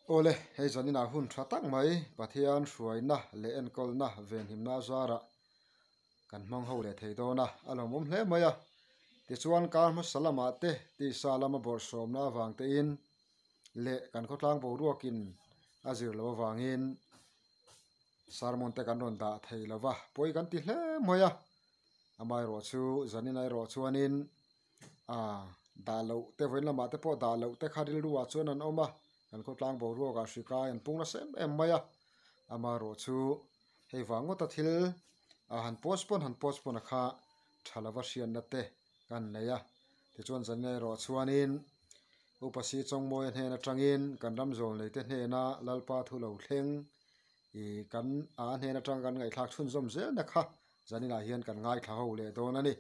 Awle, hei zaninah hun tha tak mai Pathian hruaina leh enkawlna venhimna zarah kan hmang ho leh thei dawn a, a lawmawm hle mai a. Tichuan kar hmasa lamah te tisa lama bawrhsawmna avang tein leh kan khawtlang boruakin a zir loh avangin sermon te kan rawn dah thei lo va, pawi kan ti hle mai a. Amaherawhchu zanin erawh chuanin ah dah loh te vawiin lamah te pawh dah loh te kha rilru ah chuan an awm a, kan khawtlang boruak ah hri kai an pung nasa em em mai a. Amaherawhchu hei vang ngawta thil ah han postpone han postpone a kha tha lova hriatna te kan nei a. Tichuan zanin erawh chuanin Upa Si Chawngmawia hnen atangin kan ram zawl neite hnena Lalpa thu lo thleng Ih kan a hnen atang kan ngaihthlak chhunzawm zelna kha zaninah hian kan ngaithla ho leh dawn a ni.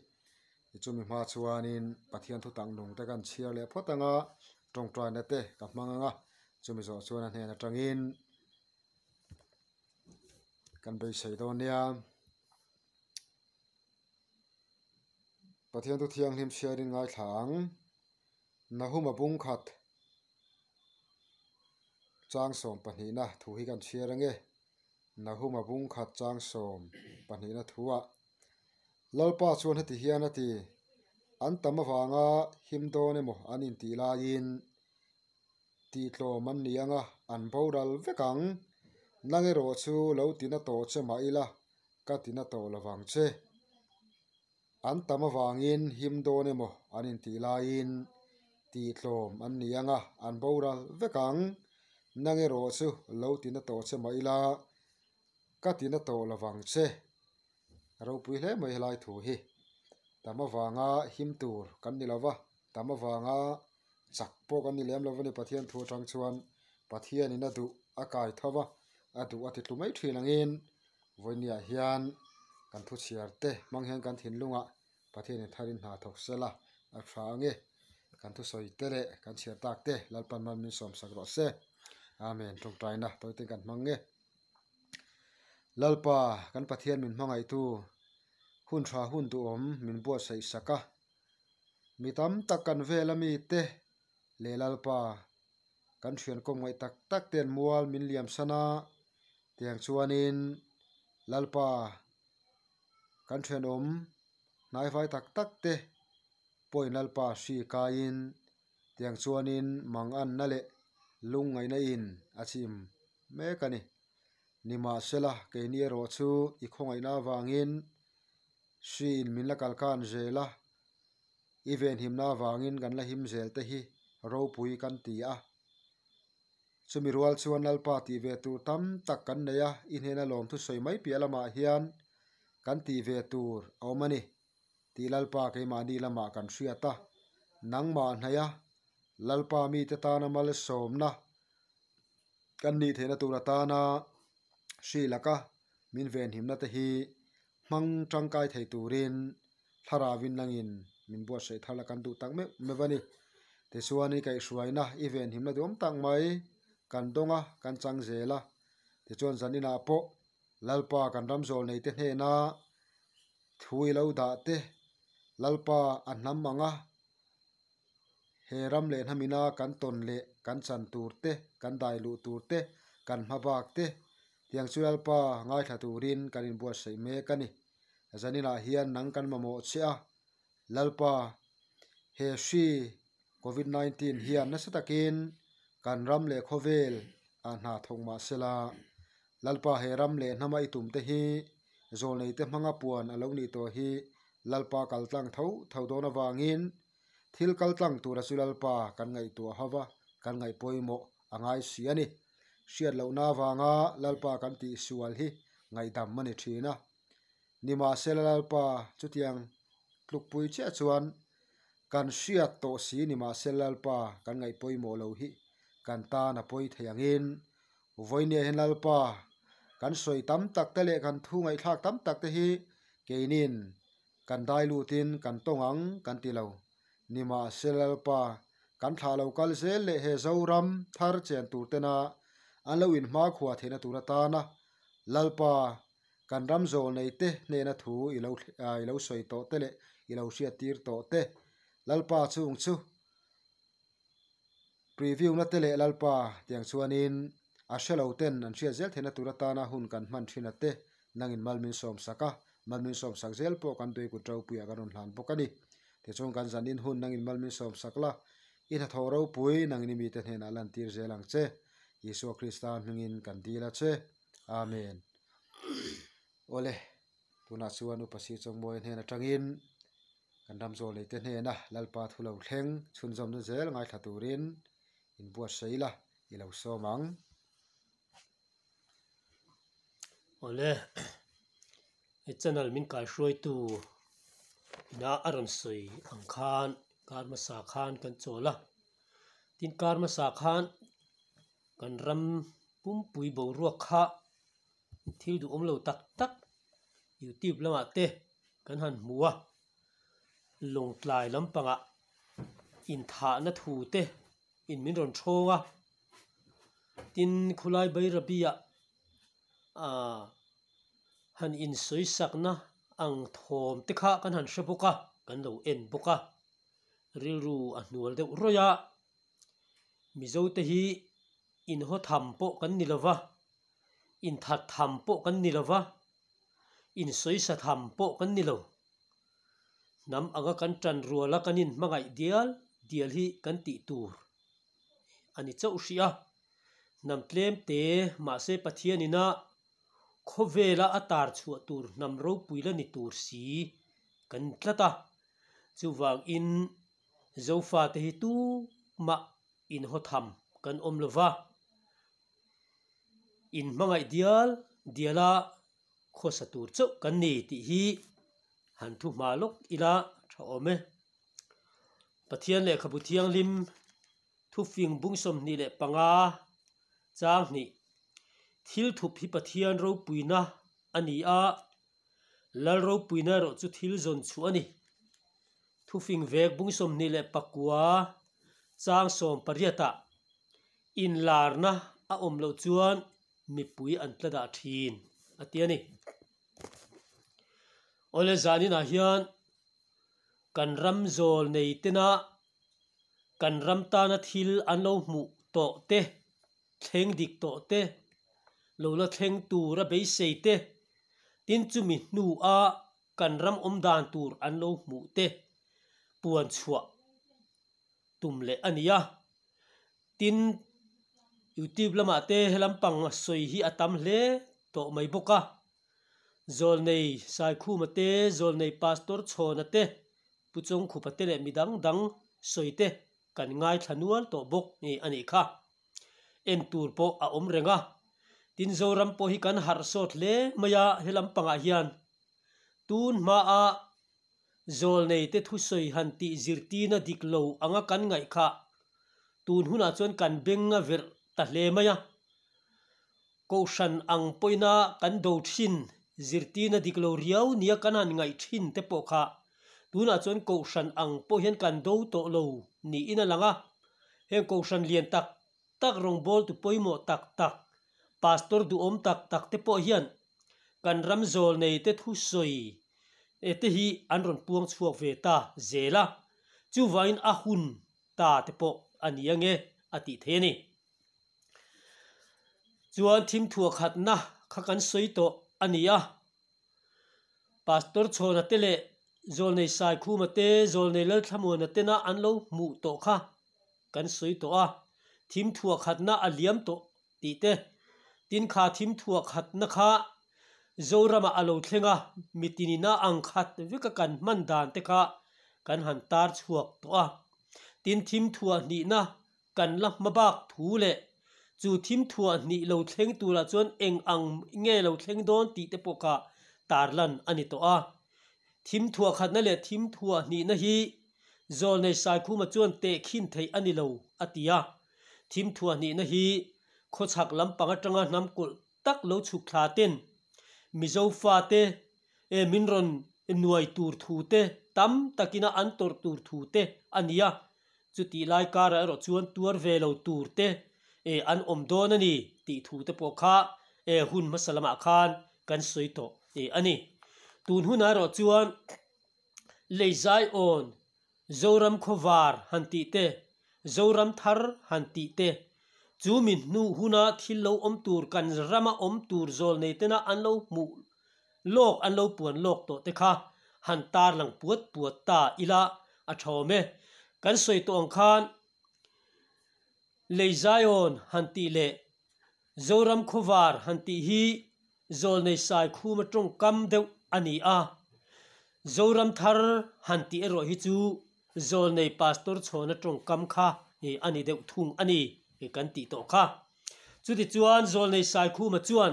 Chumi hma chuanin Pathian thu tak nung te kan chhiar leh phawt anga tawngtaina te ka hmang anga chumi zawh chuan a hnen atangin kan beisei dawn nia. Pathian thu thianghlim chhiarin ngaithla ang. Nahuma bung khat chang sawm pahnihna thu hi kan chhiar ange. Nahuma bung khat chang sawm pahnihna thuah Lalpa chuan heti hian a ti, An tam avanga him dawn emaw an intih laiin tihtlawm an ni anga an boral vek ang. Nang erawh chu lo tina tawh che mah ila ka tina tawh lovang che. An tam avangin him dawn emaw an intih laiin tihtlawm an ni anga an boral vek ang. Nang erawh chu lo tina tawh che mah ila ka tina tawh lovang che. A ropui hle mai helai thu hi. Tam avanga him tur kan ni lova, tam avanga chak pawh kan ni lem lova ni Pathian thu atang chuan Pathianin a duh a kai tho va, a duh a ti tlu mai thin angin vawinia hian kan thu chhiar te hmang hian kan thinlungah Pathianin tharin hna thawk sela a tha ange. Kan thusawi te leh kan chhiar tak te Lalpan mal min sawm sak rawh se. Amen. Tawngtaina tawite kan hmang nge. Lalpa kan Pathian min hmangaihtu hun tha hun duhawm min buatsaih sak a. Mi tam tak kan vel a mite leh Lalpa kan thian kawm ngaih tak tak ten mual min liam san a, tiang chuanin Lalpa kan thenawm hnaivai tak tak te pawhin Lalpa hri kaiin tiang chuanin manganna leh lungngaihna in a chim mek a ni. Nimahsela keini erawh chu i khawngaihna avangin hri in min la kalkan zel a, i venhimna avangin kan la him zel te hi ropui kan ti a. Chumi rual chuan Lalpa tih ve tur tam tak kan nei a, i hnena lawmthu sawi mai piah lamah hian kan tih ve tur a awm a ni tih Lalpa keimahni lamah kan hriat a. Nangmah hnaih a, Lalpa mite tana malsawmna kan nih theihna tur atana hri laka min venhimna te hi hmang tangkai thei turin thlarauin langin min buatsaih thar la kan duh tak meuh meuh a ni. Tichuan i kaihhruaina i venhimna duhawm tak mai kan dawng a, kan chang zel a. Tichuan zaninah pawh Lalpa kan ram zawl neite hnena thu i lo dah te, Lalpa a hnam ang a, he ram leh hnamina kan tawn leh kan chan tur te, kan dai luh tur te, kan hma bak te, tiang chu Lalpa ngaithla turin kan inbuatsaih mek a ni. Zaninah hian nang kan mamawh che a, Lalpa, he hri Covid 19 hian nasa takin kan ram leh khawvel ah hna thawk mah sela, Lalpa he ram leh hnama i tum te hi zawlneite hmanga puan a lo nih tawh hi Lalpa kal tlang tho tho dawn avangin thil kal tlang tura chu Lalpa kan ngaihtuah ho va, kan ngaih pawimawh a ngai si a ni. Hriat lohna avanga Lalpa kan tih sual hi ngaihdam a ni thin a. Nimahsela Lalpa chutiang tlukpui chiah chuan kan hriat tawh si nimahsela Lalpa kan ngaih pawimawh lo hi kan tan a pawi thei angin vawinia hian Lalpa kan sawi tam tak te leh kan thu ngaihthlak tam tak te hi keinin kan dai lutin kan tawng ang kan ti lo. Nimahsela Lalpa kan thlah lo kal zel leh he Zoram thar chen tur tena an lo inhmakhua theihna tur atana Lalpa Kan ram zawl nei te hnena thu i lo i lo sawi tawh te leh i lo hriat tir tawh te Lalpa chung chu. Preview na te leh Lalpa tiang chuanin a hre lo ten an hriat zel theihna tur atana hun kan hman thin a te nangin mal min sawm sak a, mal min sawm sak zel pawh kan tuikut ropuiah kan rawn hlan bawk a ni. Tichuan kan zanin hun nangin mal min sawm sak la, i hnathawh ropui nangin i mite hnenah lantir zel ang che. Isua Krista hmingin kan dil a che. Amen. Awle, tunah chuan Upa Sir Chawngmawia hnen atangin kan ram zawl neite hnena Lalpa thu lo thleng chhunzawmna zel ngaithla turin inbuatsaih ila i lo sawm ang. Awle, he channel min kaihruaitu ina a rawn sawi ang khan kar hmasa khan kan chawl a, tin kar hmasa khan kan ram pumpui boruak kha thil duhawm lo tak tak youtube lamah te kan han hmu a, lawngtlai lampangah inthahna thu te in min rawn thawng a, tin khulai Bairabi ah aaa han insawi sakna ang thawm te kha kan han hre bawk a, kan lo en bawk a, rilru a hnual deuh rawih a, Mizo te hi inhaw tham pawh kan ni lova, inthat tham pawh kan ni lova, insawisa tham pawh kan ni lo. Hnam anga kan tan ruala kan inhmangaih dial dial hi kan tih tur a ni chauh hrih a. Hnam tlem te mahse Pathianina khawvela a tar chhuah tur hnam ropui la ni tur si kan tlat a. Chuvangin Zofate hi tumah inhaw tham kan awm lo va, inhmangaih dial diala khawsa tur chauh kan ni tih hi han thu hma lawk ila tha awm e. Pathian lehkhabu thianghlim thufing bung 25 chang hnih thil thup hi Pathian ropuina a ni a, Lal ropuina erawh chu thil zawn chhuah a ni. Thufing vek bung 29 chang 18 ah inlarna a awm loh chuan mipui an tla dah thin a ti a ni. Awle zaninah hian kan ram zawl nei tena kan ram tana thil an lo hmuh tawh te, thleng dik tawh te, lo la thleng tur a beisei te, tin chumi hnua kan ram awm dan tur an lo hmuh te puan chhuah tum leh a ni a. Tin, YouTube lamah te helam pang sawi hi a tam hle tawh mai bawk a. Zawlnei Saikhuma te, Zawlnei Pastor Chhawna te, Pu Chawngkhupa te leh mi dang dang sawi te kan ngaithla nual tawh bawk a nih kha. En tur pawh a awm reng a. Tin Zoram pawh hi kan harh sawt hle mai a helam pangah hian tun hmaa zawlnei te thusawi han tih zirtirna dik lo anga kan ngaih kha tun hunah chuan kan beng a verh ta hle mai a. Kohhran ang pawina kan do thin zirtirna dik lo riau nia kan han ngaih thin te pawh kha tunah chuan kohhran ang pawh hian kan do tawh lo niin a lang a. Heng kohhran lian tak tak rawngbawltu pawimawh tak tak, pastor duhawm tak tak te pawh hian kan ram zawl nei te thusawi te hi an rawn puang chhuak ve ta zel a, chuvangin a hun ta te pawh a ni ange a tih theih a ni. Chuan thimthuah khatna kha kan sawi tawh a ni a. Pastor Chhawna te leh Zawlnei Saikhuma te, Zawlnei Lalthlamuana tena an lo hmuh tawh kha kan sawi tawh a, thimthuah khatna a liam tawh tih te, tin kha thimthuah khatna kha Zoramah a lo thleng a, mitinina ang khat veka kan hman dan te kha kan han tar chhuak tawh a, tin thimthuah hnihna Kan la hma bak thu leh chu thim thuah hnih lo thleng turah chuan eng ang nge lo thleng dawn tih te pawh kha tarlan a ni tawh a. Thim thuah khatna leh thim thuah hnihna hi Zawlnei Saikhuma chuan tehkhin theih a ni lo a ti a. Thim thuah hnihna hi khawchhak lampang atanga hnam kawlh tak lo chhuk thla ten Mizo fate min rawn nuai tur thu te tam takina an tawrh tur thu te a ni a. Chutih lai karah erawh chuan tuar ve lo tur te an awm dawn a ni tih thu te pawh kha hun hmasa lamah khan kan sawi tawh a ni. Tun hunah erawh chuan Leizaiawn, Zoram Khawvar han tih te, Zoram thar han tih te, chu mi hnu huna thil lo awm tur kan rama awm tur zawlnei tena an lo hmuh lawk an lo puan lawk tawh te kha han tarlang puat puat ta ila a tha awm e. Kan sawi tawh ang khan Lei Zion han tih leh Zoram khawvar han tih hi zawlnei Saikhuma tawngkam deuh a ni a, Zoram thar han tih erawh hi chu zawlnei Pastor Chhawna tawngkam kha a ni deuh thung a ni kan tih tawh kha. Chutichuan zawlnei Saikhuma chuan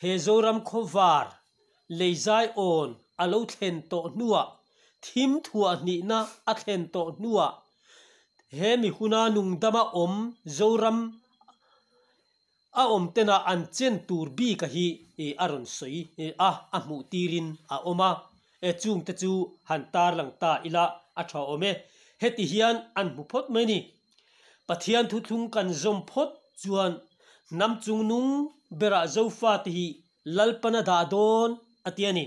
he Zoram khawvar lei Zion a lo thlen tawh hnuah, thim thuah hnihna a thlen tawh hnuah he mi huna nungdama awm Zoram a awm tena an chen tur bika hi a rawn sawi a, a hmuh tirin a awm a, chungte chu han tarlang ta ila a tha awm e. Heti hian an hmu phawt mai ni. Pathian thuthlung kan zawm phawt chuan hnam chungnung berah Zofate hi Lalpan a dah dawn a ti a ni.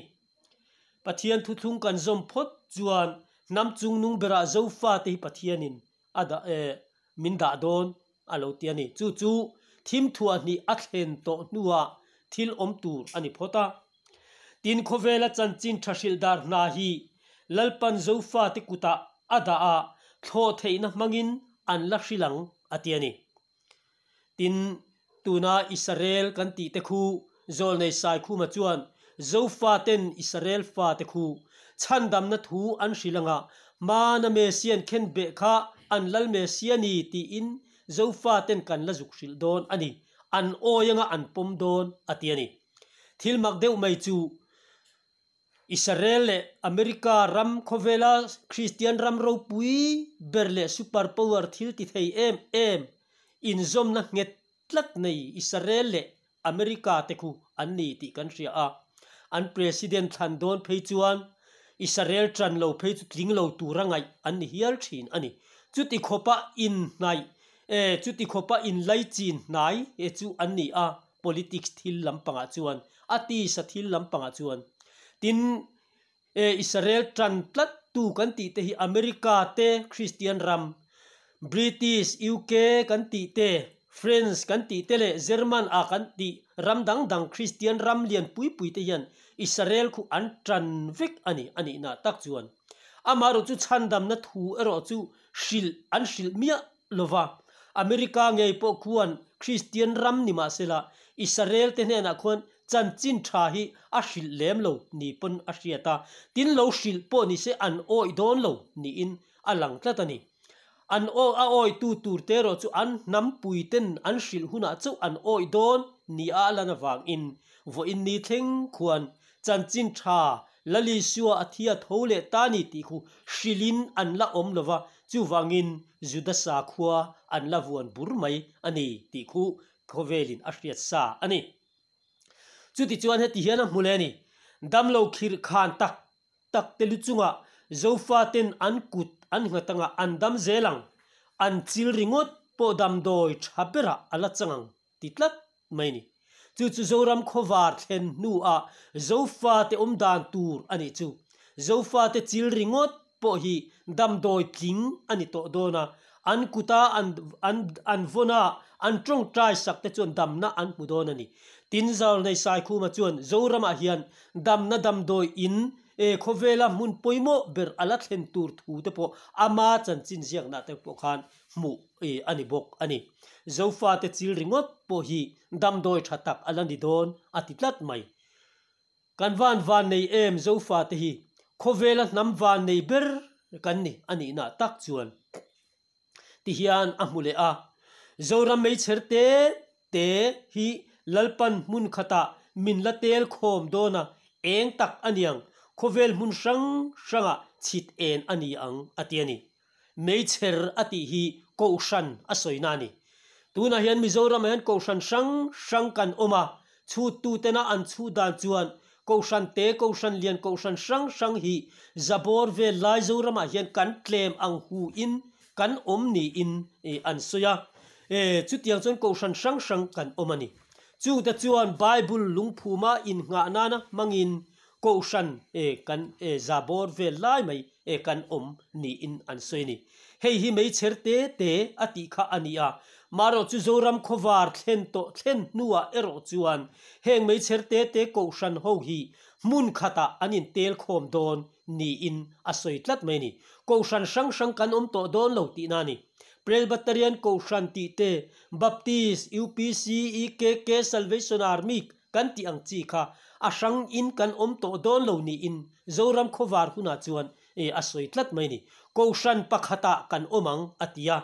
Pathian thuthlung kan zawm phawt chuan hnam chungnung berah Zofate hi Pathianin a dah eh min dah dawn a lo ti a ni. Chu chu thim thuah hnih a thlen tawh hnuah thil awm tur a ni phawt a. Tin, khawvela chanchin tha hrilh dar hna hi Lalpan Zofate kutah a dah a, thlawh theihna hmangin an la hrilh ang a ti a ni. Tin, tuna Israel kan tih te khu Zawlnei Saikhuma chuan Zofaten Israel fate khu chhandamna thu an hrilh anga hmana Messian khen beh kha an lal Messia ni tiin Zofaten kan la zuk hrilh dawn a ni, an awi anga an pawm dawn a ti a ni. Thil mak deuh mai chu Israel leh America ram khawvela Kristian ram ropui ber leh super power thil ti thei em em inzawmna nghet tlat nei Israel leh America te khu an ni tih kan hria a. An President thlan dawn phei chuan Israel tan lo phei chu tling lo tura ngaih an ni hial thin a ni. Chuti khawpa inhnaih eh chuti khawpa inlaichin hnai chu an ni a. Politics thil lampangah chuan, a tisa thil lampangah chuan. Tin, e Israel tan tlat tu kan tih te hi America te Christian ram, British, UK kan tih te, French kan tih te leh German a kan tih ram dang dang Christian ram lian pui pui te hian Israel khu an tan vek a ni a nihna tak chuan. Amaherawh chu chhandamna thu erawh chu hrilh an hrilh miah lova, America ngei pawh khuan Kristian ram ni mahsela Israel te hnenah khuan chanchin tha hi a hrilh lem lo ni pawn a hriat a, tin lo hrilh pawh nise an awih dawn lo niin a lang tlat a ni. An aw a awitu tur te erawh chu an hnampui ten an hrilh hunah chauh an awih dawn ni a lan avangin vawiin ni thleng khuan chanchin tha Lalisua a thi a tho leh ta ni tih khu hrilhin an la awm lo va, chuvangin Juda sakhua an la vuan bur mai a ni tih khu khawvelin a hriat sa a ni. Chutichuan heti hian a hmu leh a ni, Damlo khirh khan tak tak te lu chungah Zofaten an kut an nghat anga an dam zel ang, an chil ringawt pawh damdawi tha berah a la chang ang ti tlat mai ni. Chu chu Zoram khawvar thlen hnuah Zofate awm dan tur a nih chu. Zofate chil ringawt pawh hi damdawi tling a ni tawh dawn a, an kuta an an an vawn a, an tawngtai sak te chuan damna an hmu dawn a ni. Tin Zaulnei Saikhuma chuan Zoramah hian damna damdawi in e khawvela hmun pawimawh ber a la thlen tur thu te pawh ama chanchin ziakna te pawh khan hmuh a ni bawk a ni. Zofate chil ringawt pawh hi damdawi tha tak a la ni dawn a ti tlat mai. Kan van van nei em Zofate hi khawvela hnam van nei ber kan ni a nihna tak chuan ti hian a hmu leh a. Zoram meichher te te hi Lalpan hmun khatah min la tel khawm dawn a, eng tak a niang khawvel hmun hrang hrangah chhit en a ni ang a ti a ni. Meichher a tih hi Kohhran a sawina a ni. Tunah hian Mizoramah hian Kohhran hrang hrang kan awm a, chhuttutena an chhuh dan chuan Kohhran te, Kohhran lian, Kohhran hrang hrang hi zabawr vel lai Zoramah hian kan tlem ang hu in kan awm niin an sawi a. Chutiang chuan Kohhran hrang hrang kan awm a ni. Chungte chuan Bible lungphuma innghah nana hmangin Kohhran kan zabawr vel lai mai kan awm niin an sawi a ni. Hei hi meichher te te a tih kha a ni a. Marawh chu Zoram khawvar thlen tawh thlen hnuah erawh chuan heng meichher te te kohhran ho hi hmun khatah an intel khawm dawn niin a sawi tlat mai a ni. Kohhran hrang hrang kan awm tawh dawn lo tihna a ni. Presbyterian Kohhran tih te, Baptist, UPC, EKK, Salvation Army kan tih ang chi kha a hrang in kan awm tawh dawn lo niin Zoram khawvar hunah chuan a sawi tlat mai a ni. Kohhran pakhatah kan awm ang a ti a.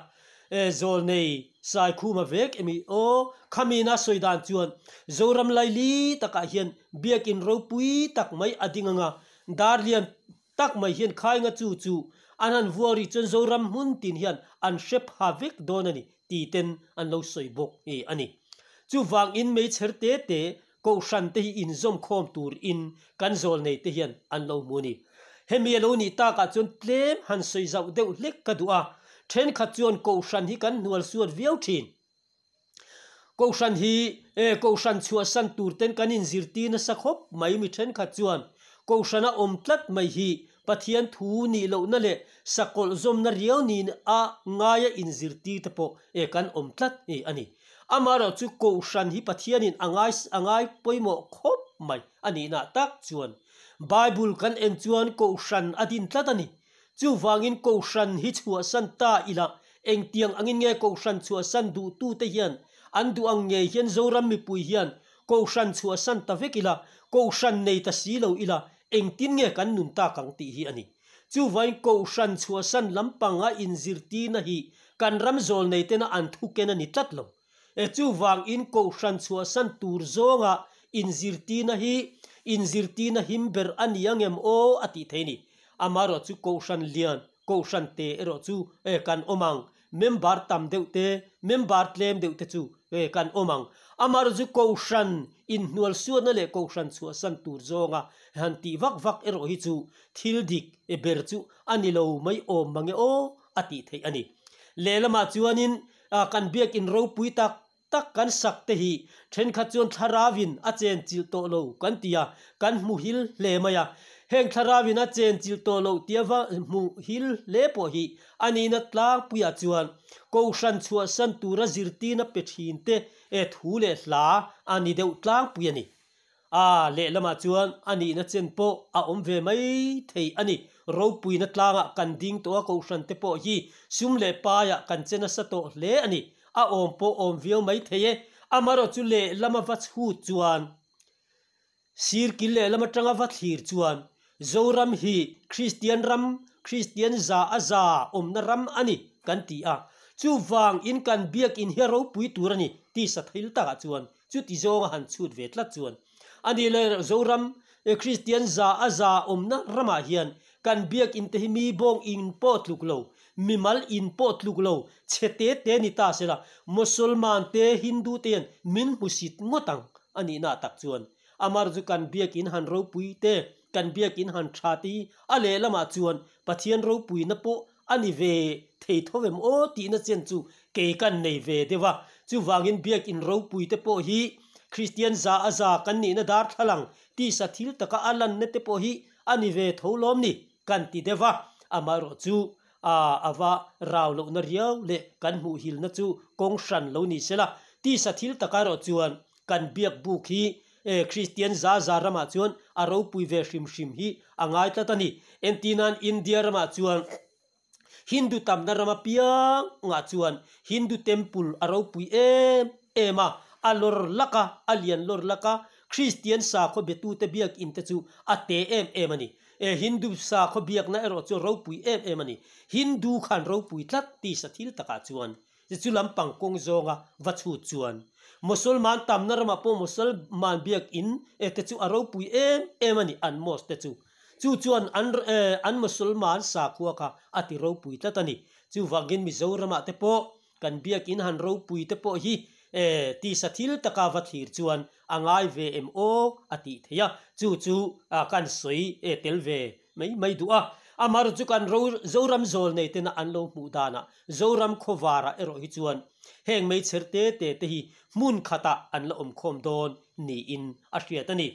Zawlnei Saikhuma vek emi aw khamina sawi dan chuan Zoram laili takah hian biakin ropui tak mai a ding anga Darlian tak mai hian khainga chu chu an han vuak rih chuan Zoram hmun tin hian an hre pha vek dawn a ni ti ten an lo sawi bawk nge a ni. Chuvangin meichher te te Kohhran te hi inzawm khawm tur in kan zawl nei te hian an lo hmu a ni. Hemi a lo nih takah chuan tlem han sawi zauh deuh hlek ka duh a, thenkhat chuan Kohhran hi kan hnual suat viau thin. Kohhran hi Kohhran chhuahsan tur ten kan inzirtir nasa khawp mai mi thenkhat chuan Kohhrana awm tlat mai hi Pathian thu nih lohna leh sakawlh zawmna riau niin a ngaia inzirtir te pawh kan awm tlat a ni. Amaherawh chu Kohhran hi Pathianin a ngai a ngai pawimawh khawp mai a nihna tak chuan Bible kan en chuan Kohhran a din tlat a ni. Chuvangin Kohhran hi chhuahsan ta ila, engtiang angin nge Kohhran chhuahsan duhtute hian an duh ang ngei hian Zoram mipui hian Kohhran chhuahsan ta vek ila, Kohhran nei ta si lo ila, engtin nge kan nun tak ang tih hi a ni. Chuvangin Kohhran chhuahsan lampanga inzirtirna hi kan ram zawlneitena an thuken a ni tlat lo. E chuvangin Kohhran chhuahsan tur zawnga inzirtirna hi inzirtirna him ber a ni ang em aw a tih thei a ni. Amaherawh chu Kohhran lian, Kohhran te erawh chu e kan awm ang. Member tam deuh te, member tlem deuh te chu e kan awm ang. Amaherawh chu Kohhran inhnualsuatna leh Kohhran chhuahsan tur zawnga han tih vak vak erawh hi chu thil dik e ber chu a ni lo mai awm mange aw a tih theih a ni. Lehlamah chuanin A kan biakin ropui tak tak kan sak te hi thenkhat chuan thlarauin a chen chilh tawh lo kan ti a, kan hmu hil hle mai a. Heng thlarauin a chen chilh tawh loh tia va hmu hil hle pawh hi a nihna tlangpuiah chuan Kohhran chhuahsan tura zirtirna pe thin te e thu leh hla a ni deuh tlangpui a ni. A lehlamah chuan a nihna chen pawh a awm ve mai thei a ni. Ropuina tlangah kan ding tawh a, Kohhran te pawh hi sum leh paiah kan che nasa tawh hle a ni. A awm pawh awm viau mai thei e. Amaherawh chu lehlama va chhut chuan, sir kil lehlam atanga va thlir chuan Zoram hi Kristian ram, Kristian za a za awmna ram a ni kan ti a. Chuvangin kan biakin hi a ropui tur a ni tisa thil takah chuan Chuti zawnga han chhut ve tlat chuan a ni le Zoram Kristian za a za awmna ramah hian kan biakin te hi mi bawng in pawh tluk lo, mimal in pawh tluk lo, chhe te te ni ta sela Mosolman te Hindu te hian min hmusit ngawt ang a nihna tak chuan amar chu kan biakin han ropui te, kan biakin han tha te hi a lehlamah chuan Pathian ropuina pawh A ni ve thei tho em aw tihna chen chu kei kan nei ve deuh a. Chuvangin biakin ropui te pawh hi Kristian za a za kan nihna darthlalang tisa thil taka a lanna te pawh hi a ni ve tho lawm ni kan ti deuh a. Amaherawh chu a a va rau lohna riau leh kan hmuhhilna chu kawng hran lo ni sela. Tisa thil taka erawh chuan kan biak buk hi Kristian za za ramah chuan a ropui ve hrim hrim hi a ngai tlat a ni. Entirnan India ramah chuan Hindu tamna ram apiangah chuan Hindu temple a ropui em em a, a lawr lak a, a lian lawr lak a, Kristian sakhaw betute biakin te chu a te em em a ni. Hindu sakhaw biakna erawh chu a ropui em em a ni. Hindu khan ropui tlat tisa thil takah chuan Chu lampang kawng zawnga va chhut chuan Mosolman tamna ramah pawh Mosolman biakin e te chu a ropui em em a ni an mosque te chu. Chu chuan an an Mosolman sakhua kha a ti ropui tlat a ni. Chuvangin Mizoramah te pawh kan biakin han ropui te pawh hi e tisa thil taka va thlir chuan a ngai ve em aw a tih theih a, chu chu kan sawi e tel ve mai mai duh a. Amaherawhchu chu kan ro Zoram zawl nei tena an lo hmuh danah Zoram khawvarah erawh hi chuan heng meichher te te te hi hmun khatah an la awm khawm dawn niin a hriat a ni.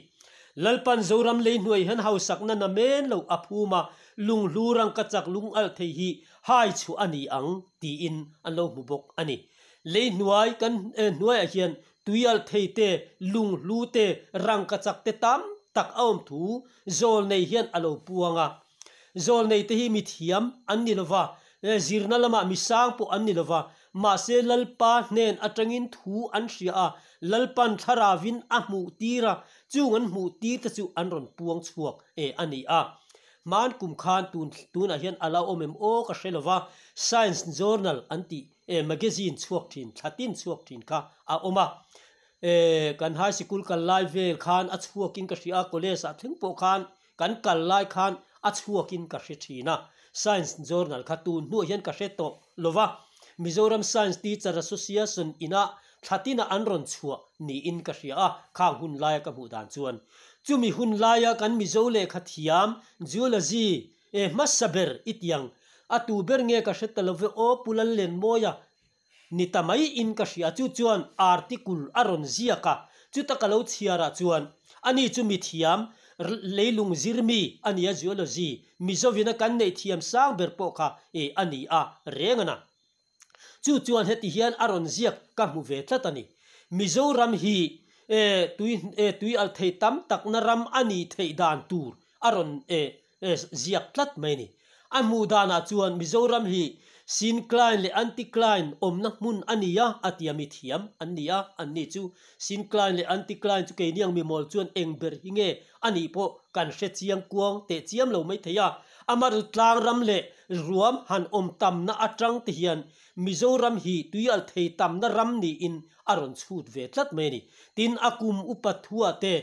Lalpan Zoram lei hnuai hian hausakna na men lo a phum a, Lunghlu rangkachak lung alh thei hi hai chhuah a ni ang tiin an lo hmu bawk a ni. Lei hnuai kan hnuaiah hian tui alh thei te, lunghlu te, rangkachak te tam tak a awm thu Zawlnei hian a lo puang a. Zawlnei te hi mithiam an ni lova, zirna lamah misang pawh an ni lova, mahse Lalpa hnen atangin thu an hria a, Lalpan thlaravin a hmuh tir a, chung an hmuh tir te chu an rawn puang chhuak e a ni a. Hman kum khan tun tunah hian a la awm em aw ka hre lova, Science Journal an tih e magazine chhuak thin, thlatin chhuak thin kha a awm a. E kan high sikul kal lai vel khan a chhuakin ka hria a, college ah thleng pawh khan kan kal lai khan a chhuakin ka hre thin a. Science Journal kha tun hnuah hian ka hre tawh lova, Mizoram Science Teacher Association inah thlatina an rawn chhuah niin ka hria a, khang hun laia ka hmuh dan chuan. Chumi hun laia kan Mizo lehkha thiam Geology e hmasa ber i tiang a tu ber nge ka hre ta lo ve aw Pu Lallenmawia ni ta mai in ka hria chu chuan article a rawn ziak a, chuta ka lo chhiar ah chuan ani chu mithiam leilung zir mi a nia Geology Mizovina kan neih thiam sang ber pawh kha e a ni a reng a na. Chu chuan heti hian a rawn ziak ka hmu ve tlat a ni. Mizoram hi e tui e tui alh thei tam takna ram a nih theih dan tur a rawn e e ziak tlat mai a ni. A hmuh danah chuan Mizoram hi Syncline leh Anticline awmna hmun a ni a, a tia mi thiam an ni a, an ni chu Syncline leh Anticline chu keini ang mimawl chuan eng ber hi nge a nih pawh kan hre chiang kuang teh chiam lo mai thei a. Amar tlang ram leh ruam han awm tamna atang te hian Mizoram hi tuialh thei tamna ram niin a rawn chhut ve tlat mai a ni. Tin, a kum upa thua te,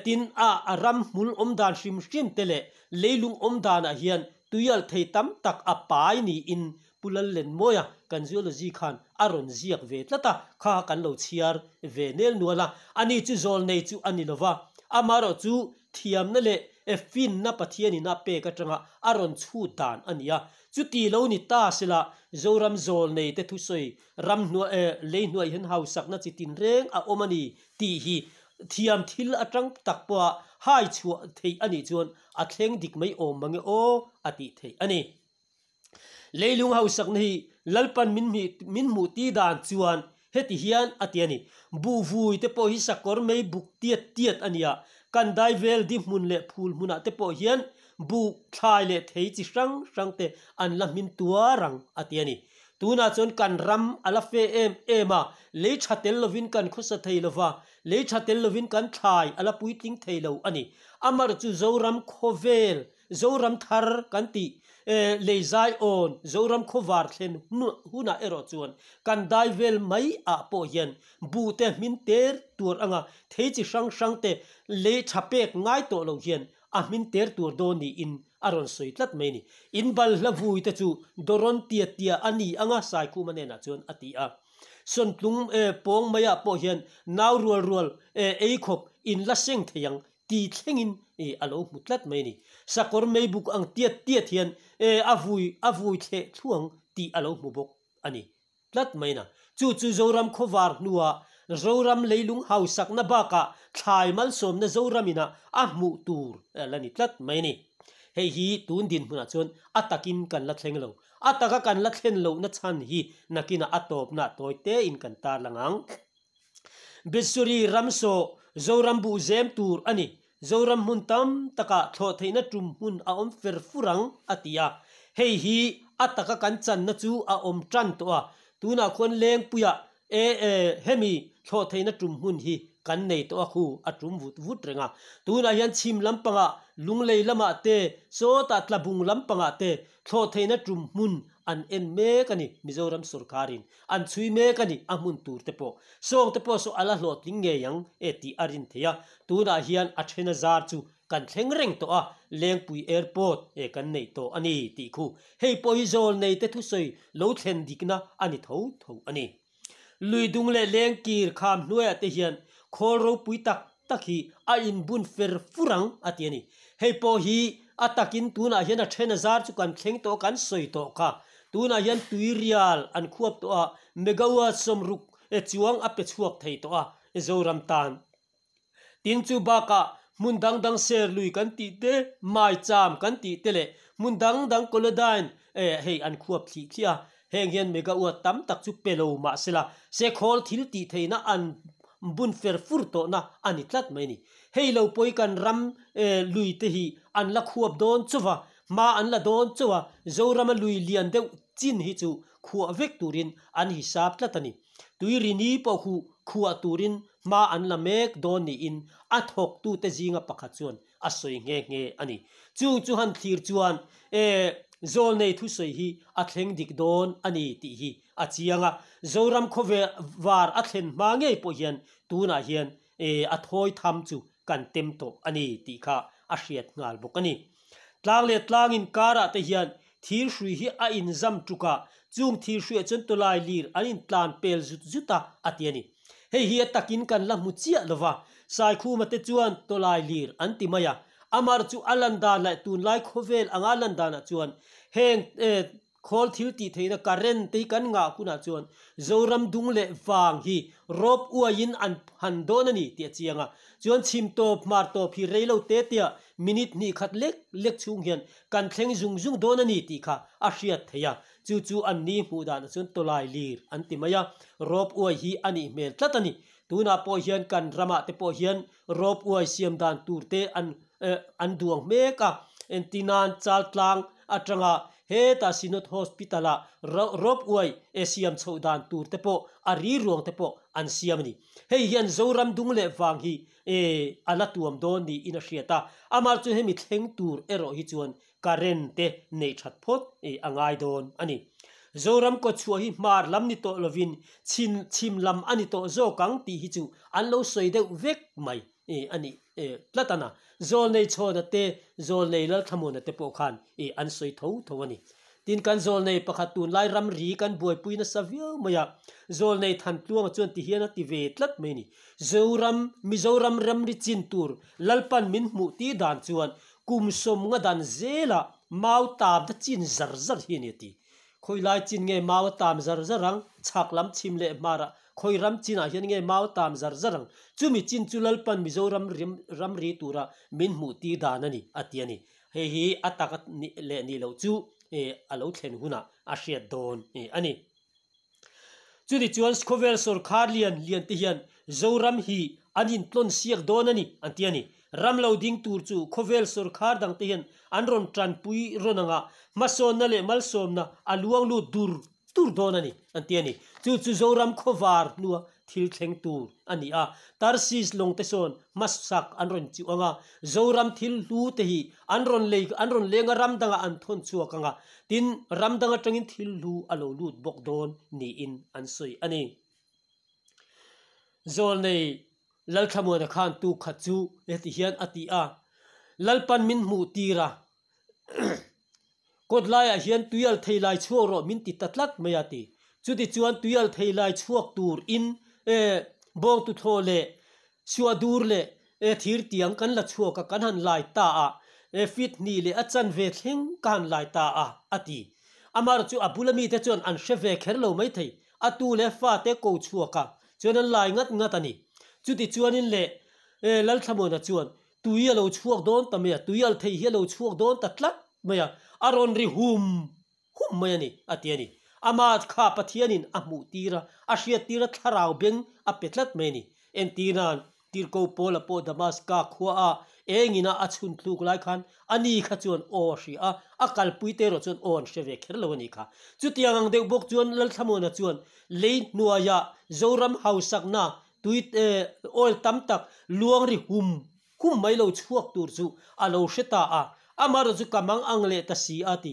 tin a a ram hmul awm dan hrim hrim te leh leilung awm danah hian tuialh thei tam tak a pai niin Pu Lallenmawia kan Zoology khan a rawn ziak ve tlat a, kha kan lo chhiar ve nel nual a, ani chu zawlnei chu a ni lova, amaherawh chu thiamna leh finna Pathianin a pek atanga a rawn chhut dan a ni a, chuti lo ni ta sela Zoram zawlnei te thusawi ram hnuai lei hnuai hian hausakna chi tinreng a awm a ni tih hi thiam thil atang tak pawha hai chhuah theih a nih chuan a thleng dik mai awm mange aw a tih theih a ni. Leilung hausakna hi Lalpan min min hmuh ti dan chuan heti hian a ti a ni. Buhvui te pawh hi sakawr mei buk tiat tiat a nia. Kan dai vel di hmun leh phul hmunah te pawh hian buh, thlai leh thei chi hrang hrang te an la hmin tuar ang a ti a ni. Tunah chuan kan ram a la fe em em a, lei tha tel lovin kan khawsa thei lova, lei tha tel lovin kan thlai a la puitling thei lo a ni. Amar chu Zoram khawvel Zoram thar kan tih lei zai awn Zoram khawvar thlen hunah erawh chuan kan dai vel mai ah pawh hian buh te hmin ter tur anga thei chi hrang hrang te lei tha pek ngai tawh lo hian a hmin ter tur dawn niin a rawn sawi tlat mai a ni. In balhla vui te chu dawrawn tia tia a ni anga Saikhuma hnenah chuan a ti a. Sawntlung pawng mai ah pawh hian nau rual rual ei khawp in la seng thei ang Ti thlengin a lo hmu tlat mai a ni. Sakawr meibuk ang tiat tiat hian a vui a vui thleh thluang tih a lo hmu bawk a ni tlat mai na. Chu chu Zoram khawvar hnuah Zoram leilung hausakna bakah thlai malsawmna Zoram inah a hmuh tur a la ni tlat mai a ni. Hei hi tun dinhmunah chuan a takin kan la thleng lo. A taka kan la thlen lohna chhan hi nakinah a tawpna tawi tein kan tarlang ang. Bethsuri ram saw Zoram buh zem tur a ni. Zoram hmun tam takah thlawh theihna tum hmun a awm fer fur ang, a ti a. Hei hi a taka kan channa chu a awm tan tawh a. Tunah khuan Lengpuiah e hemi thlawh theihna tum hmun hi kan nei tawh a khu a tum vut vut reng a. Tunah hian chhim lampangah Lunglei lamah te, sawtah Tlabung lampangah te thlawh theihna tum hmun an en mek a ni Mizoram sorkarin. An chhui mek a ni, a hmun tur te pawh. Sawng te pawh saw a la hlawhtling ngei ang e tih a rin thei a, tunah hian a thena zar chu kan thleng reng tawh a, Lengpui Airport e kan neih tawh a ni tih khu. Hei pawh hi zawl nei te thusawi lo thlen dikna a ni tho tho a ni. Luidung leh Lengkir kham hnuaiah te hian khawl ropui tak tak hi a inbun fer fur ang a ti a ni. Hei pawh hi a takin tunah hian a thena zar chu kan thleng tawh kan sawi tawh kha. Tunah hian tuirial an khuap tawh a, megawatt 60 chuang a pe chhuak thei tawh a Zoram tan. Tin chu bakah Hmun dang dang Serlui kan tih te, Maicham kan tih te leh hmun dang dang Kolodyne hei an khuap thlih thliah a. Heng hian megawatt tam tak chu pe lo mah sela, sekhawl thil tih theihna an bun fer fur tawhna a ni tlat mai a ni. Hei lo pawi kan ram lui te hi an la khuap dawn chauh a, hma an la dawn chauh a, Zorama lui lian deuh chin hi chu khuah vek turin an hisap tlat a ni. Tui rini pawh huh khuah turin hma an la mek dawn niin a thawktute zinga pakhat chuan a sawi nghe nghe a ni. Chung chu han thlir chuan e Zawlnei thusawi hi a thleng dik dawn a ni tih hi a chiang a. Zoram khawvel var a thlen hma ngei pawh hian tunah hian e a thawi tham chu kan tem tawh a ni tih kha a hriat nghal bawk a ni. Tlang leh tlang inkarah te hian thir hrui hi a inzam tuk a, chung thir hruiah chuan tawlai lir an intlan pel zut zut a, a ti a ni. Hei hi a takin kan la hmu chiah lo va, Saikhuma te chuan tawlai lir an ti mai a, amar chu a lan dan leh tunlai khawvel anga lan danah chuan heng Khawl thil tih theihna current te hi kan ngah hunah chuan Zoram dung leh vang hi rawp uaiin an han dawn a ni tih a chiang a. Chuan chhim tawp hmar tawp hi rei lo te tia minute hnih khat lek lek chhung hian kan thleng zung zung dawn a ni tih kha a hriat theih a. Chu chu an ni hmuh danah chuan tawlai lir an ti mai a, rawp uai hi a nih hmel tlat a ni. Tunah pawh hian kan ramah te pawh hian rawp uai siam dan tur te an an duang hmek a, entinan Chaltlang atanga hetah Synod Hospital ah rawp uai e siam chhoh dan tur te pawh a ri ruang te pawh an siam a ni. Hei hian Zoram dung leh vang hi e a la tuam dawn niin a hriat a, amah chu hemi thleng tur erawh hi chuan current te neih that phawt e a ngai dawn a ni. Zoram kawtchhuah hi hmar lam ni tawh lovin chhin chhim lam a ni tawh zawk ang tih hi chu an lo sawi deuh vek mai a ni tlat a na. Zawlnei Chhawna te, Zawlnei Lalthlamuana te pawh khan an sawi tho tho a ni. Tin, kan zawlnei pakhat tunlai ramri kan buaipui nasa viau mai a, Zawlnei Thantluanga chuan ti hian a ti ve tlat mai a ni. Zoram, Mizoram ramri chin tur Lalpan min hmuh tih dan chuan kum sawmnga dan zelah mau tamna chin zar zar hi a ni a ti. Khawi lai chin nge mau a tam zar zar ang? Chhak lam chhim leh hmarah khawi ram chinah hian nge mau a tam zar zar ang? Chumi chin chu Lalpan Mizoram ramri tura min hmuh tir dan a ni, a ti a ni. Hei hi a tak a nih leh nih loh chu a lo thlen hunah a hriat dawn a ni. Chuni chuan khawvel sawrkhar lian lian te hian Zoram hi an intlawn siak dawn a ni, an ti a ni. Ram lo ding tur chu khawvel sawrkhar dang te hian an rawn tanpui rawn anga hmasawnna leh malsawmna a luang lut dur dur dawn a ni, an ti a ni. Chu chu Zoram khawvar hnua thil thleng tur a ni a. Tarsis lawng te sawn hmasak an rawn chiu ang a, Zoram thil hlu te hi an rawn lei an rawn leng a ram dangah an thawn chhuak ang a, tin ram dang atangin thil hlu a lo lut bawk dawn niin an sawi a ni. Zawlnei Lalthlamuana khan tuk khat chu heti hian a ti a, Lalpan min hmuh tir a, Kawt laiah hian tuial thei lai chhuak rawh min ti ta tlat mai a ti. Chuti chuan tuial thei lai chhuak tur in bawng tuthlawh leh suah dur leh thir tiang kan la chhuak a kan han lai ta a, feet hnih leh a chanve thleng ka han lai ta a, a ti. Amar chu a bula mite chuan an hre ve kher lo maithei, a tu leh fate ko chhuak a chuan an lai ngat ngat a ni. Chuti chuanin leh Lalthlamuana chuan Tui a lo chhuak dawn ta mai a, tui al thei hi a lo chhuak dawn ta tlat mai a, a rawn ri hum hum mai a ni, a ti a ni. Ama kha Pathianin a hmuh tir a, a hriat tir a, thlarau beng a pe tlat mai a ni. Entirna'n, Tirko Paula pawh Damaska khua a engina a chhun tluk lai khan ani kha chuan aw a hria a, a kalpui te erawh chuan aw an hre ve kher lo a ni kha. Chutiang ang deuh bawk chuan Lalthlamuana chuan lei hnuaiah Zoram hausakna Tui oil tam tak luang ri hum hum mai lo chhuak tur chu a lo hre ta a, amaherawh chu ka mang ang leh ta si a ti.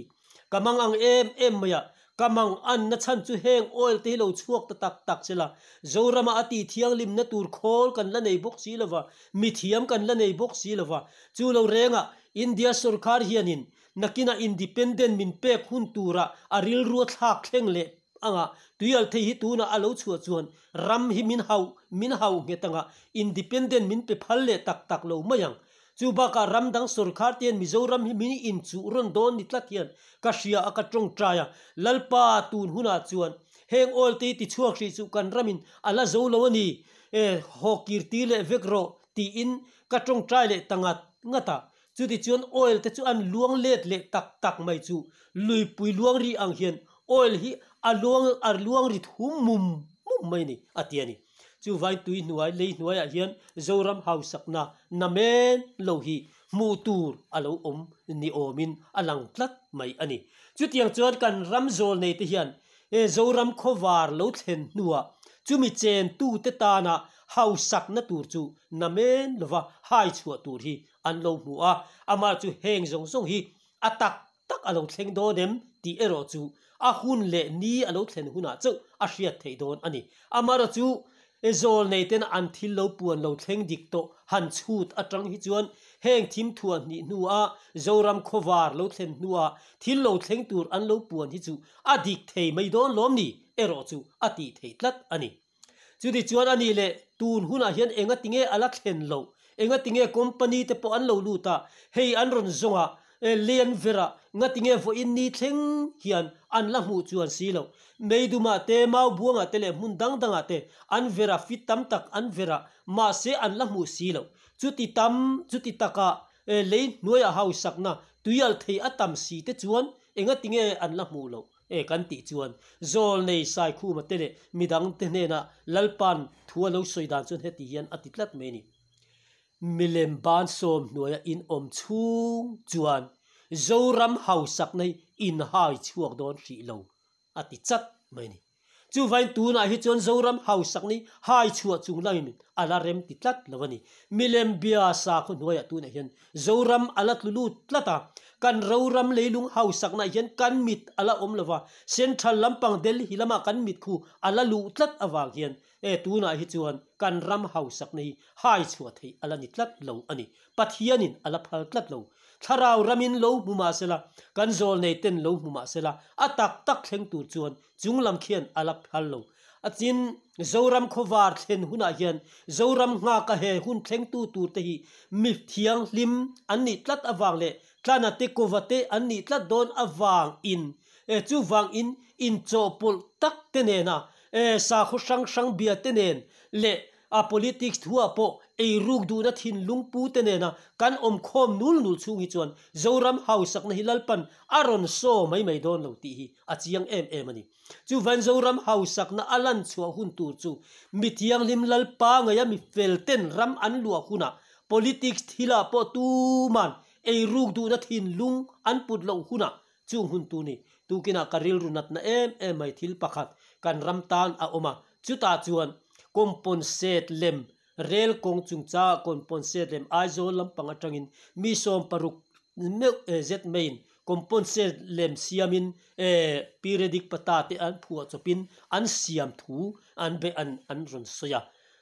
Ka mang ang em em mai a, ka mang anna chhan chu heng oil te hi lo chhuak ta tak tak se la, Zorama a tih thianghlimna tur khawl kan la nei bawk si lova, mithiam kan la nei bawk si lova, chu lo rengah India sorkar hianin nakinah independent min pek hun turah a rilru a thlak thleng leh anga tuial thei hi tunah a lo chhuah chuan ram hi min hauh min hauh nghet anga independent min pe phal leh tak tak lo mai ang. Chu bakah ram dang sorkar te hian Mizoram hi min inchuh rawn dawn ni tlat hian ka hria a ka tawngtai a, Lalpa tun hunah chuan heng oil te hi ti chhuak hrih chu kan ramin a la zo lo a ni e, haw kir tir leh vek rawh. Tiin ka tawngtai leh ta ngat ngat a. Chutichuan oil te chu an luang let leh tak tak mai chu luipui luang ri ang hian oil hi a luang a luang ri thum mum mum mai a ni, a ti a ni. Chuvain tui hnuai lei hnuaiah hian Zoram hausakna namen lo hi hmuh tur a lo awm ni awmin a lang tlat mai a ni. Chutiang chuan kan ram zawl nei te hian Zoram khawvar lo thlen hnuah chumi chentute tana hausakna tur chu namen lova hai chhuah tur hi an lo hmu a, amah chu heng zawng zawng hi a tak tak a lo thleng dawn em tih erawh chu a hun leh ni a lo thlen hunah chauh a hriat theih dawn a ni. Amaherawh chu zawl neiten an thil lo puan lo thleng dik tawh han chhut atang hi chuan heng thim thuah hnih hnua Zoram khawvar lo thlen hnua thil lo thleng tur an lo puan hi chu a dik thei mai dawn lawm ni erawh chu a tih theih tlat a ni. Chuti chuan a nih leh tun hunah hian enga tinge a la thlen loh? Enga tinge company te pawh an lo lut a, hei an rawn zawng a, lian ver a, nga tinge vawiin ni thleng hian an la hmuh chuan si loh? Meidumah te, Maubuangah te leh hmun dang dangah te an ver a, fit tam tak an ver a, mahse an la hmuh si loh. Chuti tam, chuti taka lei hnuaiah hausakna tuialh thei a tam si te chuan enga tinge an la hmuh loh? E kan tih chuan Zawlnei Saikhuma te leh midang te hnenah Lalpa'n thu a lo sawi dan chuan heti hian a ti tlat mai a ni. Milem ban sawm hnuaia in awm chhung chuan Zoram hausakna hi in hai chhuak dawn hrih lo a ti chat mai a ni. Chuvain tunah hi chuan Zoram hausakna hi hai chhuah chung langin a la rem ti tlat lo a ni. Milem bia sakhaw hnuaiah tunah hian Zoram a la tlu lut tlat a, kan roram leilung hausaknaah hian kan mit a la awm lo va, Central lampang Delhi lamah kan mit khu a la luh tlat avang hian e tunah hi chuan kan ram hausakna hi hai chhuah theih a la ni tlat lo a ni. Pathianin a la phal tlat lo. Thlarau ramin lo hmu mah sela, kan zawlnei ten lo hmu mah sela, a tak tak thleng tur chuan Chung lam khian a la phal lo. A chin Zoram khawvar thlen hunah hian Zoram nghaka he hun thlengtu turte hi mi thianghlim an nih tlat avang leh tlana te kova te an nih tlat dawn avang in chuvang in inchawhpawlh tak te nena sakhaw hrang hrang bia te nen leh A politics thuah pawh eiruk duhna thinlung pu te nena kan awm khawm nul nul chhung hi chuan Zoram hausakna hi Lalpan a rawn saw mai mai dawn lo tih hi a chiang em em a ni. Chuvain Zoram hausakna a lan chhuah hun tur chu mi thianghlim Lalpa ngeia mi fel ten ram an luah hunah politics thilah pawh tuman eiruk duhna thinlung an put loh hunah chung hun tur ni. Tukinah ka rilru natna em em mai thil pakhat kan ram tan a awm a, Chutah chuan componsate lem rel kawng chungchangah componsate lem Aizawl lampang atangin mi 60 meuh zet maiin componsate lem siamin periodic pata te an phuah chawpin an siam thu an be an an rawn sawi a.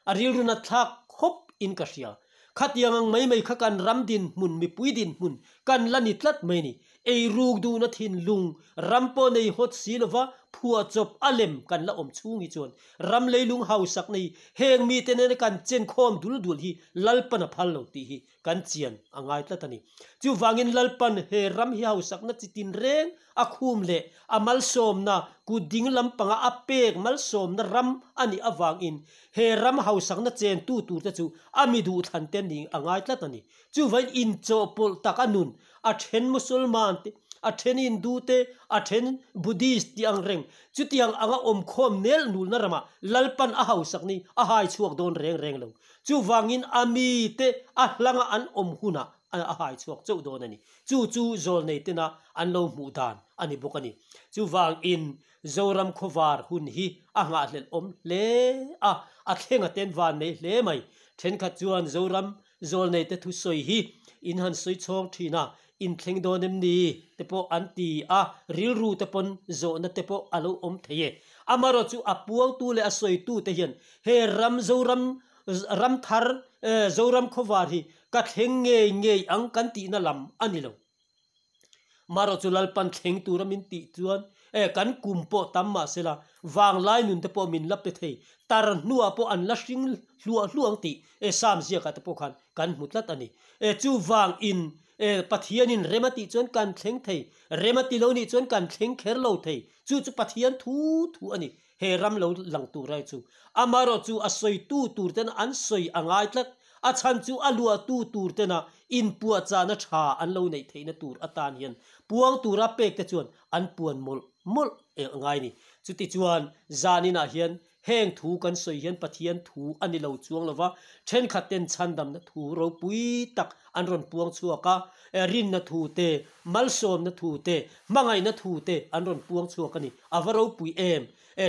A rilru nat thlak khawp in ka hria. Khatiang ang mai mai kha kan ram dinhmun mipui dinhmun kan la ni tlat mai ni. Eiruk duhna thinlung ram pawh nei hawt si lova phuahchawp a lem kan la awm chhung hi chuan ram leilung hausak nei heng mite nena kan chenkhawm dul dul hi Lalpan a phal lo tih hi kan chian a ngai tlat a ni. Chuvangin Lalpan he ram hi hausakna chi tinreng a khum leh a malsawmna kut ding lampanga a pek malsawmna ram a nih avangin he ram hausakna chentu turte chu a mi duhthlan te ning a ngai tlat a ni. Chuvain inchawhpawlh tak a nun, a then Musulman te, a then Hindu te, a then Buddhist tih ang reng, chutiang anga awmkhawm nel nulna ramah Lalpan a hausak ni a hai chhuak dawn reng reng lo. Chuvangin a mite a hlanga an awm hunah a hai chhuak chauh dawn a ni. Chu chu zawlnei tena an lo hmuh dan a ni bawk a ni. Chuvangin Zoram khawvar hun hi a nghahhlelh awm hle a, a thlenga ten van nei hle mai. Thenkhat chuan Zoram Zawlneite thusawi hi in han sawi chhawng thin a, in thleng dawn em ni te pawh an ti a, rilru te pawn zawhna te pawh a lo awm thei e. Amaherawh chu a puangtu leh a sawitu te hian he ram Zoram ram thar Zoram khawvar hi ka thleng ngei ngei ang kan tihna lam a ni lo. Marawh chu Lalpan thleng tura min tih chuan e kan kum pawh tam mah sela vanglai nun te pawh min la pe thei, tar hnuah pawh an la hring hluah hluah ang tih e Sam ziakah te pawh khan kan hmu tlat a ni. E chuvang in e Pathianin rem a tih chuan kan thleng thei, rem a ti lo nih chuan kan thleng kher lo thei, chu chu Pathian thu thu a ni. He ram lo lang tur ai chu. Amaherawh chu a sawitu tur ten an sawi a ngai tlat. A chhan chu a luahtu tur tena inpuahchahna tha an lo neih theihna tur atan hian puang tura pek te chuan an puan mawlh mawlh a ngai ni. Chutichuan zaninah hian heng thu kan sawi hian Pathian thu a ni lo chuang lova, thenkhat ten chhandamna thu ropui tak an rawn puang chhuak a, rinna thu te, malsawmna thu te, hmangaihna thu te an rawn puang chhuak a ni. A va ropui em!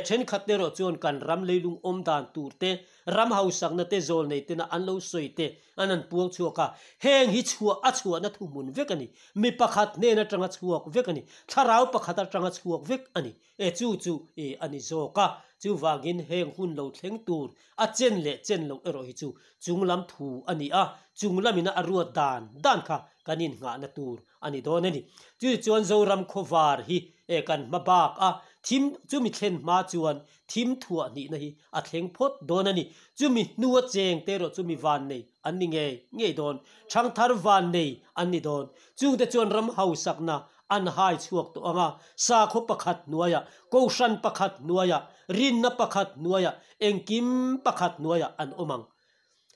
Thenkhat te erawh chuan kan ram leilung awm dan tur te, ram hausakna te zawl nei tena an lo sawi te an han puang chhuak a, heng hi chhuah a chhuahna thuhmun vek a ni. Mi pakhat hnen atanga chhuak vek a ni. Thlarau pakhat atanga chhuak vek a ni. E chu chu e a ni zawk a. Chuvangin heng hun lo thleng tur a chen leh chen loh erawh hi chu chunglam thu a ni a, chunglamina a ruat dan dan kha kan innghahna tur a ni dawn a ni. Chutichuan Zoram khawvar hi e kan hma bak a, thim chumi thlen hma chuan thim thuah hnihna hi a thleng phawt dawn a ni. Chumi hnua cheng te erawh chumi van nei an ni ngei ngei dawn, thangthar van nei an ni dawn. Chungte chuan ram hausakna an hai chhuak tawh ang a, sakhaw pakhat hnuaiah, kohhran pakhat hnuaiah, rinna pakhat hnuaiah, engkim pakhat hnuaiah an awm ang.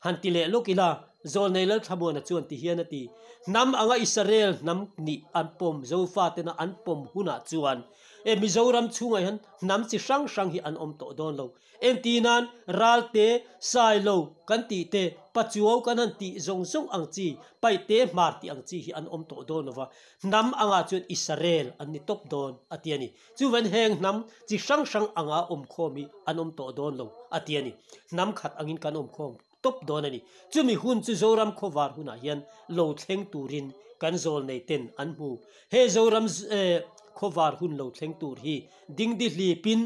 Han ti leh lawk ila, Zawlnei Lalthlamuana chuan ti hian a ti, Hnam anga Israel hnam nih an pawm Zofatena an pawm hunah chuan e Mizoram chhungah hian hnam chi hrang hrang hi an awm tawh dawn lo. Engtinan Ralte, Sailo kan tih te, Pachuau kan han tih zawng zawng ang chi, Paihte Hmar tih ang chi hi an awm tawh dawn lo va, hnam angah chuan Israel an ni tawp dawn a ti a ni. Chuvan heng hnam chi hrang hrang anga awmkhawm hi an awm tawh dawn lo a ti a ni. Hnam khat angin kan awmkhawm tawp dawn a ni. Chumi hun chu Zoram khawvar hunah hian lo thleng turin kan zawl nei ten an hmu. He Zoram khawvar hun lo thleng tur hi dingdi hlipin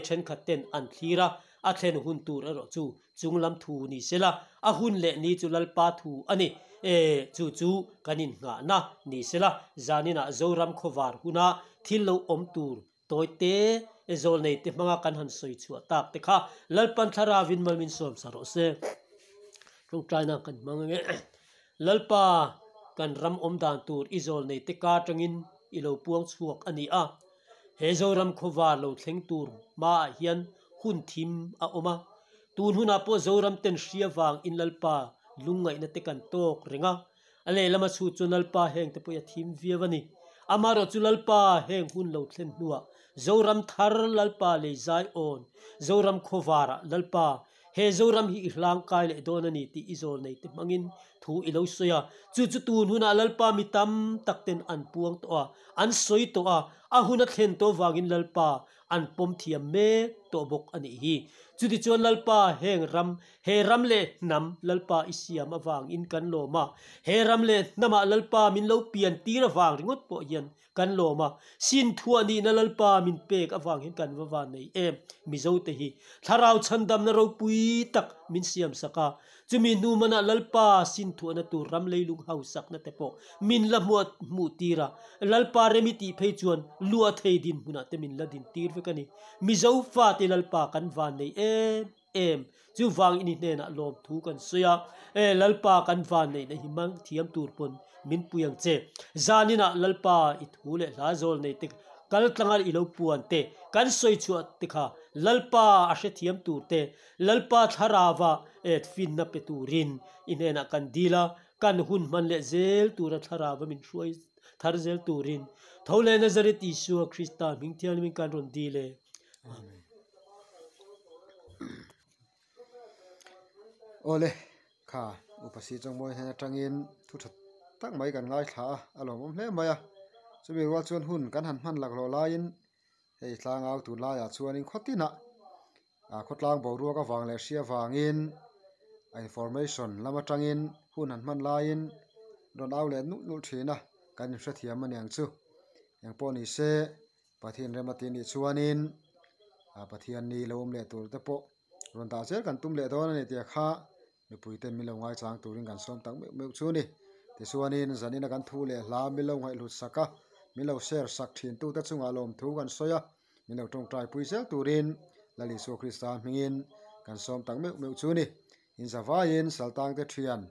thenkhat ten an thlir a, a thlen hun tur erawh chu Chunglam thu ni sela, a hun leh ni chu Lalpa thu a ni. E, chu chu kan innghahna ni sela, zaninah Zoram khawvar huna thil lo awm tur tawi te, e zawlnei te hmanga kan han sawi chhuah tak te kha Lalpan Thlaravin mal min sawm sa rawh se. Tawngtaina kan hmang ange. Lalpa, kan ram awm dan tur i zawlnei te ka atangin i lo puang chhuak a ni a. He Zoram khawvar lo thleng tur hmaah hian hun thim a awm a. Tun hunah pawh Zoram ten hria vang in Lalpa lungngaihna te kan tawk reng a. A lehlam a chhut chuan Lalpa heng te pawh hi a thim viau a ni. Amaherawh chu Lalpa heng hun lo thlen hnuah Zoram thar Lalpa lei zai awn Zoram khawvarah Lalpa He Zoram hi i hlang kai leh dawn a ni tih i zawl nei te hmangin thu i lo sawi a. Chu chu tun hunah Lalpa mi tam tak ten an puang tawh a, an sawi tawh a, a hun a thlen tawh vangin Lalpa an pawm thiam mek tawh bawk a nih hi. Chutichuan Lalpa heng ram, he ram leh hnam Lalpa i siam avangin kan lawm a, he ram leh hnamah Lalpa min lo pian tir avang ringawt pawh hian Kan lawm a, sin thuah nihna Lalpa min pek avang hian kan va van nei em. Mizo te hi thlarau chhandamna ropui tak min siam sak a, chumi hnu manah Lalpa sin thuahna tur ram leilung hausakna te pawh min la hmuah hmuh tir a, Lalpa rem i tih phei chuan luah thei dinhmunah te min la din tir vek a ni. Mizo fate Lalpa kan van nei em em. Chuvang ini hnenah lawmthu kan sawi a, E Lalpa kan vanneihna hi hmang thiam tur pawn min pui ang che. Zaninah Lalpa i thu leh hla zawl nei te kal tlanga i lo puan te kan sawi chhuah te kha Lalpa a hrethiam tur te Lalpa thlarava e finna pe turin i hnenah kan dil a, kan hun hman leh zel tura thlarava min hruai thar zel turin tho leh Nazareth Isua Krista hming thianghlimin kan rawn dil e. Amen. Awle kha upa si chawngmawi hnen atangin thu tha tak mai kan ngaithla a a lawmawm hle mai a chumi rual chuan hun kan han hman laklawh laiin hei tlangau tun laiah chuanin khaw tinah ah khawtlang boruak avang leh hria vangin a information lam atangin hun han hman laiin rawn au leh nulh nulh thin a kan inhrethiam a niang chu engpawh ni se. Pathian rem a tih nih chuanin ah Pathian ni lo awm leh tur te pawh rawn dah zel kan tum leh dawn a ni tih kha mipui ten min lo ngaichang turin kan sawm tak meuh meuh chu a ni. Tichuanin zanina kan thu leh hla min lo ngaihhlut sak a, min lo share sak thin tute chungah lawmthu kan sawi a, min lo tawngtai pui zel turin Lal Isua Krista hmingin kan sawm tak meuh meuh chu a ni. Inzavaiin Saltangte thian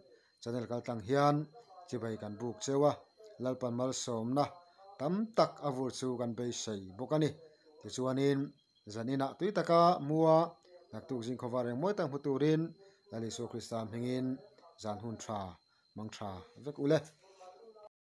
Channel kal tlang hian chibai kan buk cheu a, Lalpan malsawmna tam tak a vur chu kan beisei bawk a ni. Tichuanin zaninah tui taka mua naktuk zingkhawva reng mawi tak hmu turin Lal Isua Krista hmingin. Zan hun tha mang tha vek ule.